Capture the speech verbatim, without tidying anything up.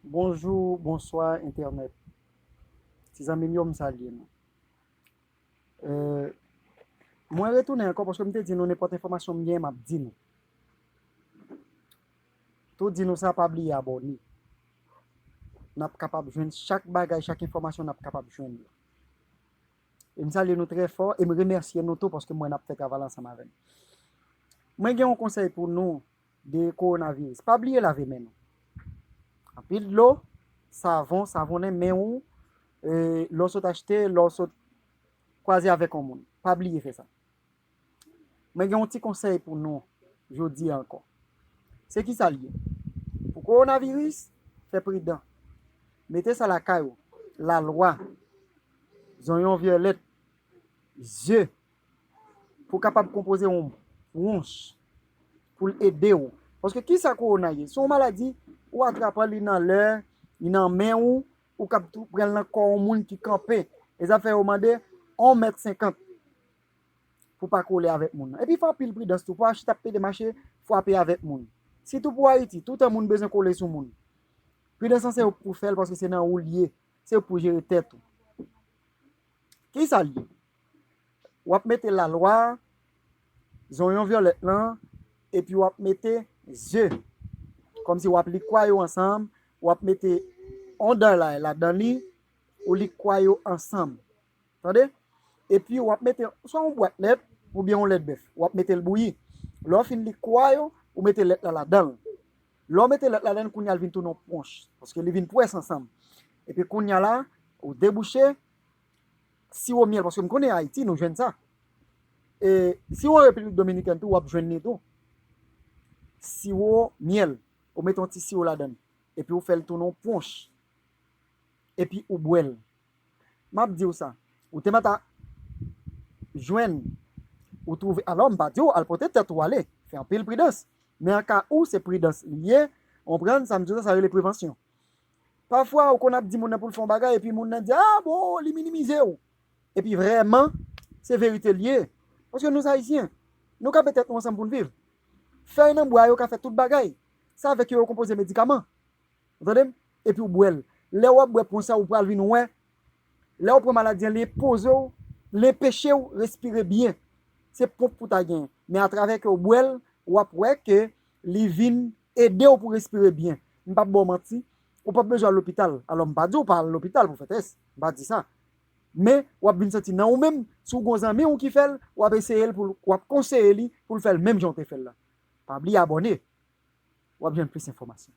Bonjou, bonswa entènèt. Ti zanmi m yo, m salye nou. Euh, mwen retounen ankò paske m te di nou nenpòt enfòmasyon m gen, m ap di nou. Tou di nou sa, pa bliye abòne. N ap kapab jwenn chak bagay, chak enfòmasyon n ap kapab jwenn yo. E m salye nou trè fò e m remèsye nou tou paske m wè n ap fè travay la ansanm avè m. Mwen gen yon konsèy pou nou de kowonaviris. Pa bliye lave men nou. Anpil dlo, savon, savonnen men ou, e, lè w sot achte, lè w sot kwaze avèk yon moun. Pa bliye fè sa. Mwen gen yon ti konsèy pou nou jodi a ankò. Se ki sa l ye? Pou kowonaviris, fè pridan. Mete sa lakay ou. Lalwa, zonyon vyolèt, ze, pou kapab konpoze yon wonch pou l ede w. Paske ki sa kowona ye? Se yon maladi ou atrapan li nan lè, li nan men ou, ou kab tou pran l nan kò yon moun ki kanpe. E sa fè yo mande yon mèt senkant pou pa kole avèk moun nan. Epi fè anpil pridans tou, pa chita ap pede mache frape avèk moun. Sitou pou Ayiti, toutan moun bezwen kole sou moun. Pridans lan se ou pou fè l paske se nan ou l ye, se ou pou jere tèt ou. Ki sa l ye? W ap mete lalwa, zonyon vyolèt lan, epi w ap mete ze. Kòmsi w ap likwa yo ansanm, w ap mete yon dòlay ladan li, ou likwa yo ansanm. Tande? Epi w ap mete swa yon bwat lèt oubyen yon lèt bèf. W ap mete l bouyi. Lè w fin likwa yo, ou mete lèt la ladan l. Lè w mete lèt ladan l, kounye a l vin tounen yon ponch. Paske li vin pwès ansanm. Epi kounye a la, ou debouche, siwo myèl, paske m konnen Ayiti, nou jwenn sa. E siwo Repiblik Dominikèn tou, w ap jwenn li tou. Siwo myèl, ou mete yon ti siwo ladan l. Epi ou fè l tounen yon ponch. Epi ou bwè l. M ap di w sa. Ou te mèt a jwenn, ou twouve, alò, m pa di w al pote tèt ou ale. Fè anpil pridans. Men an ka ou, se pridans li ye. Ou konprann sa m di w la, sa rele prevansyon. Pafwa, ou konn ap di moun nan pou l fè yon bagay, epi moun nan di, a, bon, li minimize w. Epi vrèman, se verite l ye. Paske nou Ayisyen, nou kanpe tèt nou ansanm pou n viv. Fèy nan bwa yo ka fè tout bagay. Se avèk yo yo konpoze medikaman. Ou tande m? Epi ou bwè l. Lè w ap bwè ponch sa, ou pral vin wè. Lè w pran maladi an, li enpoze w, li enpeche w respire byen. Se ponp pou ta genyen. Men atravè ke w bwè l, w ap wè ke li vin ede w pou respire byen. M p ap ba w manti, ou p ap bezwen al lopital. Alò, m pa di w pa al lopital pou fè tès. M pa di sa. Men, w ap vin santi nan ou menm, si w gen yon zanmi w ki fè l, w ap eseye l pou l, w ap konseye li pou l fè l menm jan w te fè l la. Pa bliye abòne. W ap jwenn plis enfòmasyon.